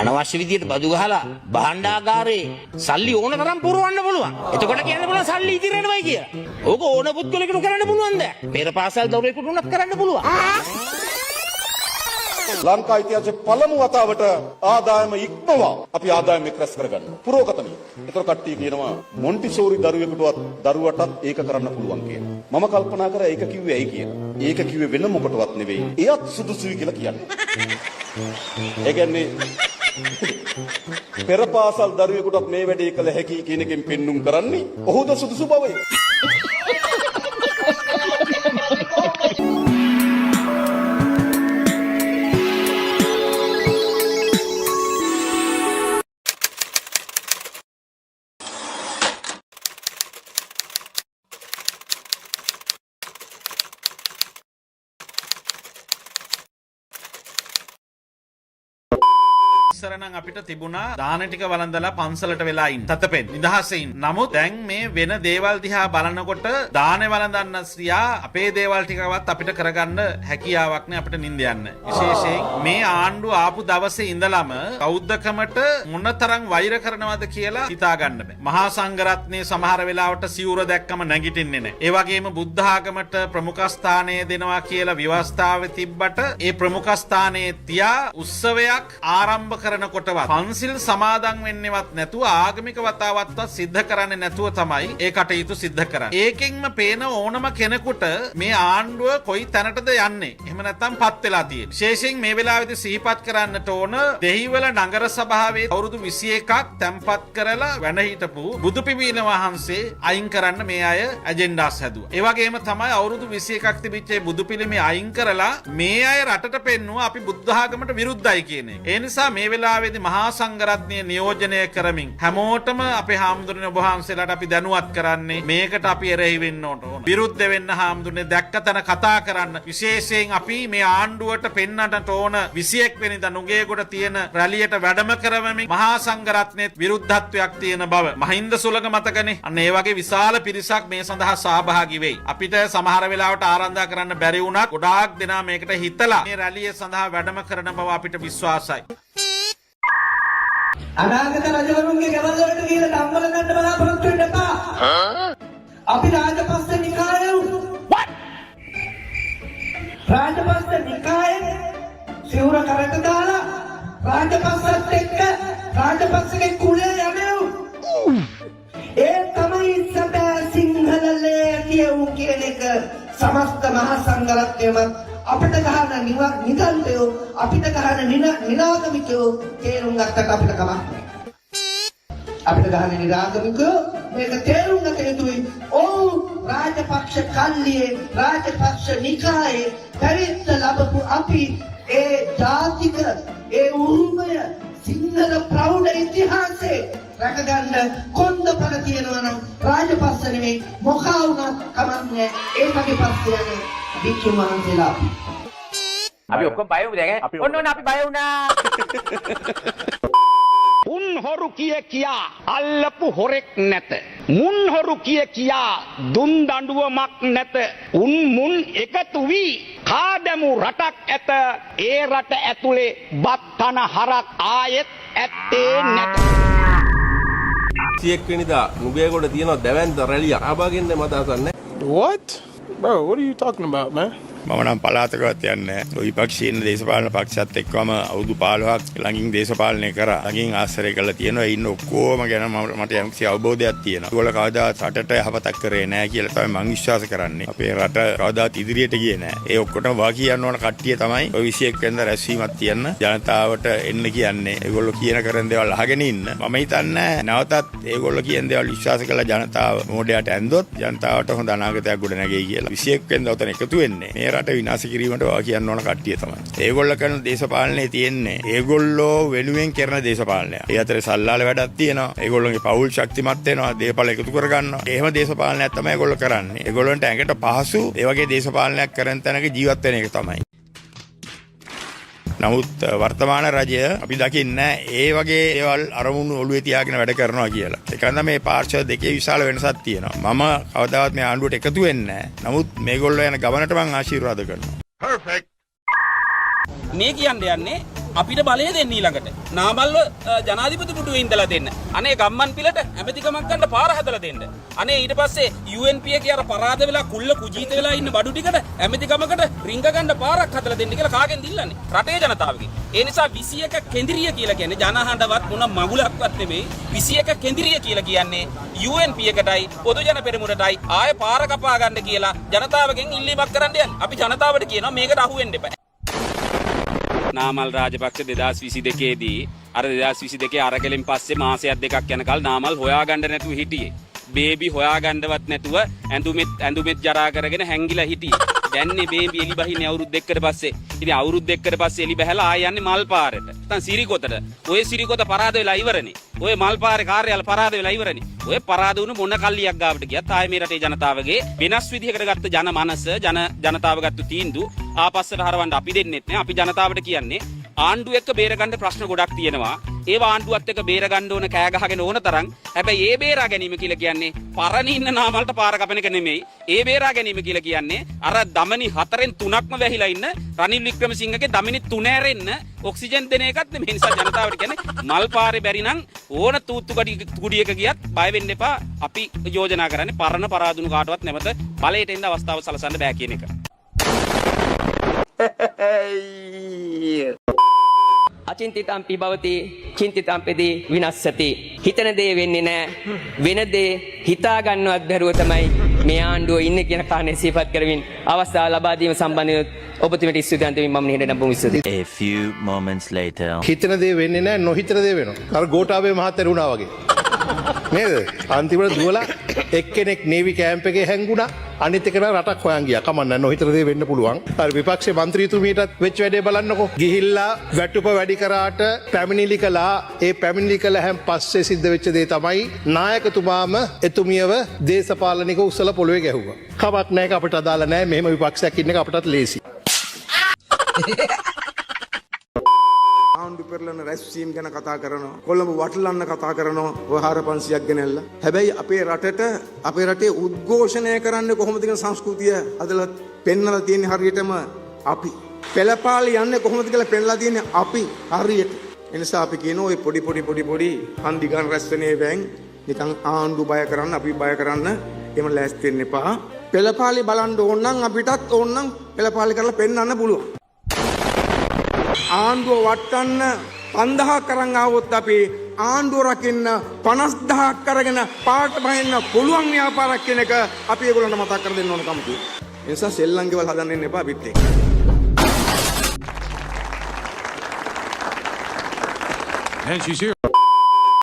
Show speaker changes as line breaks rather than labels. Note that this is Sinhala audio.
අනවශ්‍ය විදියට බදු ගහලා භාණ්ඩාගාරේ සල්ලි ඕන තරම් පුරවන්න පුළුවන්. එතකොට කියන්න පුළුවන් සල්ලි ඉතිරි වෙනවයි කියලා. ඕක ඕන පුද්ගලයෙකුට කරන්න පුළුවන් දෑ. පෙර පාසල් දරුවෙකුට උනත් කරන්න පුළුවන්.
ලංකා ඉතිහාසයේ පළමු වතාවට ආදායම ඉක්මවා අපි ආදායම එක් රැස් කරගන්නවා. පුරෝගතනිය. ඒතර කට්ටිය කියනවා මොන්ටිසෝරි දරුවෙකුටවත් දරුවටත් ඒක කරන්න පුළුවන් කියලා. මම කල්පනා කරා ඒක කිව්වේ ඇයි කියලා. ඒක කිව්වේ වෙන මොකටවත් නෙවෙයි. එයත් සුදුසුයි කියලා කියන්නේ. ඒ කියන්නේ පෙර පාසල් දරුවෙකුටත් මේ වැඩේ කළ හැකි කියන එකෙන් පෙන්눔 කරන්නේ ඔහුද සුදුසු බවයි.
ඉස්සර නම් අපිට තිබුණා දාන ටික වළඳලා පන්සලට වෙලා ඉන්න. තතපෙන් නිදහසේ ඉන්න. නමුත් දැන් මේ වෙන දේවල් දිහා බලනකොට දානේ වළඳන්න සියා අපේ දේවල් ටිකවත් අපිට කරගන්න හැකියාවක් නෑ, අපිට නින්ද යන්න. විශේෂයෙන් මේ ආණ්ඩුව ආපු දවසේ ඉඳලම බෞද්ධකමට මොනතරම් වෛර කරනවද කියලා හිතා ගන්න බෑ. මහා සංඝරත්නයේ සමහර වෙලාවට සිවුර දැක්කම නැගිටින්නේ නෑ. ඒ වගේම බුද්ධ ආගමට ප්‍රමුඛස්ථානය දෙනවා කියලා ව්‍යවස්ථාවේ තිබ්බට ඒ ප්‍රමුඛස්ථානයේ තියා උත්සවයක් ආරම්භ කරනකොටවත් පන්සිල් සමාදන් වෙන්නේවත් නැතුව, ආගමික වතාවත්වත් සිද්ධ කරන්නේ නැතුව තමයි ඒ කටයුතු සිද්ධ කරන්නේ. ඒකෙන්ම පේන ඕනම කෙනෙකුට මේ ආණ්ඩුව කොයි තැනටද යන්නේ, එහෙම නැත්නම් පත් වෙලා තියෙන්නේ. විශේෂයෙන් මේ වෙලාවේදී සිහිපත් කරන්නට ඕන, දෙහිවල නගර සභාවේ අවුරුදු 21ක් තැන්පත් කරලා වැඩ හිටපු බුදුපිළිම වහන්සේ අයින් කරන්න මේ අය ඇජෙන්ඩාස් හැදුවා. ඒ වගේම තමයි අවුරුදු 21ක් තිබිච්ච ඒ බුදු පිළිමේ අයින් කරලා මේ අය රටට පෙන්නුවා අපි බුද්ධ ආගමට විරුද්ධයි කියන එක. ඒ නිසා මේ වෙලාවේදී මහා සංඝරත්නය නියෝජනය කරමින් හැමෝටම අපේ හාමුදුරනේ, ඔබ වහන්සේලාට අපි දැනුවත් කරන්නේ මේකට අපි එරෙහි වෙන්න ඕන. විරුද්ධ වෙන්න හාමුදුරනේ, දැක්ක තැන කතා කරන්න. විශේෂයෙන් අපි මේ ආණ්ඩුවට පෙන්වන්නට ඕන 21 වෙනිදා නුගේගොඩ තියෙන රැළියට වැඩම කරවමින් මහා සංඝරත්නයේ විරුද්ධත්වයක් තියෙන බව. මහින්ද සුළඟ මතකනේ. අන්න ඒ වගේ විශාල පිරිසක් මේ සඳහා සහභාගී වෙයි. අපිට සමහර වෙලාවට ආරාධනා කරන්න බැරි වුණත් ගොඩාක් දෙනා මේකට හිතලා මේ රැළිය සඳහා වැඩම කරන බව අපිට විශ්වාසයි.
අනාගත රජවරුන්ගේ ගෙවල් වලට ගිහලා දම්වල ගන්න බලාපොරොත්තු වෙන්න එපා. අපි රාජපක්ෂ නිකායේ රාජපක්ෂ නිකායේ සිවුර කරට දාලා රාජපක්ෂත් එක්ක රාජපක්ෂගේ කුලය යන්නේ. ඒ තමයි සැබෑ සිංහල ලේ කියවු කියන එක සමස්ත මහා සංඝරත්නයමත් අපිට ගහන නිගණ්ඨයෝ, අපිට ගහන නිරාගමිකයෝ තේරුම් ගත්තට අපිට කමක් නැහැ. අපිට ගහන නිරාගමිකයෝ මේක තේරුම් ගත යුතුයි. ඔව්, රාජපක්ෂ කල්ලියේ රාජපක්ෂ නිකායේ පැවිද්ද ලැබපු අපි ඒ ජාතික ඒ උරුමය සිංහල ප්‍රෞಢ ඉතිහාසයේ රැකගන්න කොන්දපණ තියෙනවා නම් රාජපක්ෂ නෙමෙයි මොකා වුණත් කමක් නෑ, ඒ වගේ පස්සේ යන භික්ෂුන් වහන්සේලා අපි.
අපි ඔක්කොම බය වුණා දැන් ඈ. ඔන්න ඔන්න අපි බය වුණා.
උන් හොරු කිය කියා අල්ලපු හොරෙක් නැත. මුන් හොරු කිය කියා දුන් දඬුවමක් නැත. උන් මුන් එකතු වී කාදමු රටක් ඇත. ඒ රට ඇතුලේ බත් කන හරක් ආයෙත් ඇත්තේ නැත.
21 වෙනිදා නුගේගොඩ තියෙන දැවැන්ත රැළියක්. සහභාගී වෙන්න මට අදහසක් නැහැ.
What? Bro, what are you talking about, man?
මම නම් පළාතකවත් යන්නේ නැහැ. ඔය විපක්ෂයේ ඉන්න දේශපාලන පක්ෂත් එක්කම අවුරුදු 15ක් ළඟින් දේශපාලනය කරා. ළඟින් ආශ්‍රය කරලා තියෙනවා. ඒ ඉන්න ඔක්කොම ගැන මම මට යම්කිසි අවබෝධයක් තියෙනවා. ඒගොල්ලෝ කවදාවත් රටට යහපතක් කරේ නැහැ කියලා තමයි මං විශ්වාස කරන්නේ. අපේ රට කවදාවත් ඉදිරියට ගියේ නැහැ. ඒ ඔක්කොටම වා කියන්න ඕන කට්ටිය තමයි ඔය 21 වෙනිදා රැස්වීමක් තියන්න ජනතාවට එන්න කියන්නේ. ඒගොල්ලෝ කියන කරන දේවල් අහගෙන ඉන්න. මම හිතන්නේ නැවතත් ඒගොල්ලෝ කියන දේවල් විශ්වාස කරලා ජනතාව මෝඩයාට ඇන්දොත් ජනතාවට හොඳ අනාගතයක් ගොඩ නැගෙයි කියලා. 21 වෙනිදා ඔතන එකතු වෙන්නේ මේ රට විනාශ කිරීමට වා කියන්න ඕන කට්ටිය තමයි. ඒගොල්ලෝ කරන දේශපාලනේ තියෙන්නේ ඒගොල්ලෝ වෙනුවෙන් කරන දේශපාලනයක්. ඒ අතරේ සල්ලාල වැඩක් තියෙනවා. ඒගොල්ලෝගේ පවුල් ශක්තිමත් වෙනවා. දේපල එකතු කරගන්නවා. එහෙම දේශපාලනයක් තමයි ඒගොල්ලෝ කරන්නේ. ඒගොල්ලන්ට ඇඟට පහසු ඒ වගේ දේශපාලනයක් කරන තැනක ජීවත් වෙන එක තමයි. නමුත් වර්තමාන රජය අපි දකින්නේ ඒ වගේ දේවල් අරමුණු ඔළුවේ තියාගෙන වැඩ කරනවා කියලා. ඒක නම් මේ පාර්ශ්ව දෙකේ විශාල වෙනසක් තියෙනවා. මම කවදාවත් මේ ආණ්ඩුවට එකතු වෙන්නේ නැහැ. නමුත් මේගොල්ලෝ යන ගමනට මං ආශිර්වාද කරනවා.
මේ කියන්න යන්නේ අපිට බලය දෙන්න ඊළඟට. නාමල්ව ජනාධිපති පුටුවේ ඉඳලා දෙන්න. අනේ ගම්මන් පිළට ඇමතිකමක් ගන්න පාර හදලා දෙන්න. අනේ ඊට පස්සේ UNP එකේ අර පරාද වෙලා කුල්ල කුජීත වෙලා ඉන්න බඩු ටිකට ඇමතිකමකට රිංග ගන්න පාරක් හදලා දෙන්න කියලා කාගෙන්ද ඉල්ලන්නේ? රටේ ජනතාවගෙන්. ඒ නිසා 21 කෙන්දිරිය කියලා කියන්නේ ජනහඬවත් මොන මගුලක්වත් නෙමෙයි. 21 කෙන්දිරිය කියලා කියන්නේ UNP එකටයි පොදු ජන පෙරමුණටයි ආය පාර කපා ගන්න කියලා ජනතාවගෙන් ඉල්ලීමක් කරන්න යන්නේ. අපි ජනතාවට කියනවා මේකට අහු වෙන්න එපා. නාමල් රාජපක්ෂ 2022 දී අර 2022 අරගලෙන් පස්සේ මාසයක් දෙකක් යනකල් නාමල් හොයාගන්න නැතුව හිටියේ. බේබි හොයාගන්නවත් නැතුව ඇඳුමෙත් ඇඳුමෙත් ජරා කරගෙන හැංගිලා හිටියේ. දැන්නේ බේබි එලි බහින්නේ අවුරුදු 2කට පස්සේ. ඉතින් අවුරුදු 2කට පස්සේ එලි බහැලා ආයෙ යන්නේ මල් පාරට. නැත්නම් සිරිකොතට. ඔය සිරිකොත පරාද වෙලා ඉවරනේ. ඔය මල් පාරේ කාර්යාල පරාද වෙලා ඉවරනේ. ඔය පරාද වුණු මොන කල්ලියක් ගාවට ගියත් ආයෙ මේ රටේ ජනතාවගේ වෙනස් විදිහකට ගත්ත ජන මනස, ජන ජනතාව ගත්ත තීන්දුව ආපස්සට හරවන්න අපි දෙන්නෙත් නෑ. අපි ජනතාවට කියන්නේ ආණ්ඩුව එක්ක බේරගන්න ප්‍රශ්න ගොඩක් තියෙනවා. ඒවා ආණ්ඩුවත් එක්ක බේරගන්න ඕන, කෑ ගහගෙන ඕන තරම්. හැබැයි ඒ බේරා ගැනීම කියලා කියන්නේ පරණ ඉන්න නාමල්ට පාර කපන එක නෙමෙයි. ඒ බේරා ගැනීම කියලා කියන්නේ අර දමනි හතරෙන් තුනක්ම වැහිලා ඉන්න රනිල් වික්‍රමසිංහගේ දමනි තුන ඇරෙන්න ඔක්සිජන් දෙන එකත් නෙමෙයි. ඒ නිසා ජනතාවට කියන්නේ මල් පාරේ බැරි නම් ඕන තූත්තු කුඩියක ගියත් බය වෙන්න එපා. අපි යෝජනා කරන්නේ පරණ පරාදුණු කාටවත් නැවත බලයට එන්න අවස්ථාව සලසන්න බෑ කියන එක.
අචින්තිතම්පි භවති චින්තිතම්පිදී විනස්සති. හිතන දේ වෙන්නේ නෑ. වෙන දේ හිතා ගන්නවත් බැරුව තමයි මේ ආණ්ඩුව ඉන්නේ කියන කාරණේ සිහිපත් කරමින් අවස්ථාව ලබා දීම සම්බන්ධව ඔබතුමියට ස්තුතිවන්ත වෙමින් මම නිහඬ නම් බොහොම ස්තුතියි.
A few moments later.
හිතන දේ වෙන්නේ නැහැ, නොහිතන දේ වෙනවා. අර ගෝඨාභය මහත්තයා වුණා වගේ. නේද? අන්තිමට දුවලා එක්කෙනෙක් නේවි කැම්ප් එකේ හැංගුණා. අනිත් එකනා රටක් හොයන් ගියා. කමක් නැහැ, නොහිතන දේ වෙන්න පුළුවන්. අර විපක්ෂයේ මන්ත්‍රීතුමියටත් වෙච්ච වැඩේ බලන්නකෝ. ගිහිල්ලා වැටුප වැඩි කරාට පැමිණිලි කළා. ඒ පැමිණිලි කළහැන් පස්සේ සිද්ධ වෙච්ච දේ තමයි නායකතුමාම එතුමියව දේශපාලනික උස්සලා පොළවේ ගැහුවා. කමක් නැහැ, අපිට අදාළ නැහැ. මෙහෙම විපක්ෂයක් ඉන්න එක අපටත් ලේසි.
ආණ්ඩු පෙරලන රැස්වීම් ගැන කතා කරනවා. කොළඹ වටලන්න කතා කරනවා. ඔය 4500ක් ගෙනල්ලා. හැබැයි අපේ රටට, අපේ රටේ උද්ඝෝෂණය කරන්නේ කොහොමද කියන සංස්කෘතිය හදලා පෙන්නලා තියෙන්නේ හරියටම අපි. පෙළපාලි යන්නේ කොහොමද කියලා පෙන්නලා තියෙන්නේ අපි හරියට. ඒ නිසා අපි කියන ඔය පොඩි පොඩි පොඩි පොඩි හන්දි ගන්න රැස් වෙන ඒවායින් නිකන් ආණ්ඩු බය කරන්න, අපි බය කරන්න එහෙම ලෑස්ති වෙන්න එපා. පෙළපාලි බලන්න ඕන නම් අපිටත් ඕන නම් පෙළපාලි කරලා පෙන්නන්න පුළුවන්. ආණ්ඩුව වට්ටන්න 5000ක් අරන් ආවොත් අපි ආණ්ඩුව රකින්න 50,000ක් අරගෙන පාට බහින්න පුළුවන් ව්‍යාපාරයක් කියන එක අපි ඒගොල්ලන්ට මතක් කර දෙන්න ඕන කම තියෙනවා. ඒ නිසා සෙල්ලම් ගෙවල් හදන්න එන්න එපා අපිත් එක්ක.
And she's here.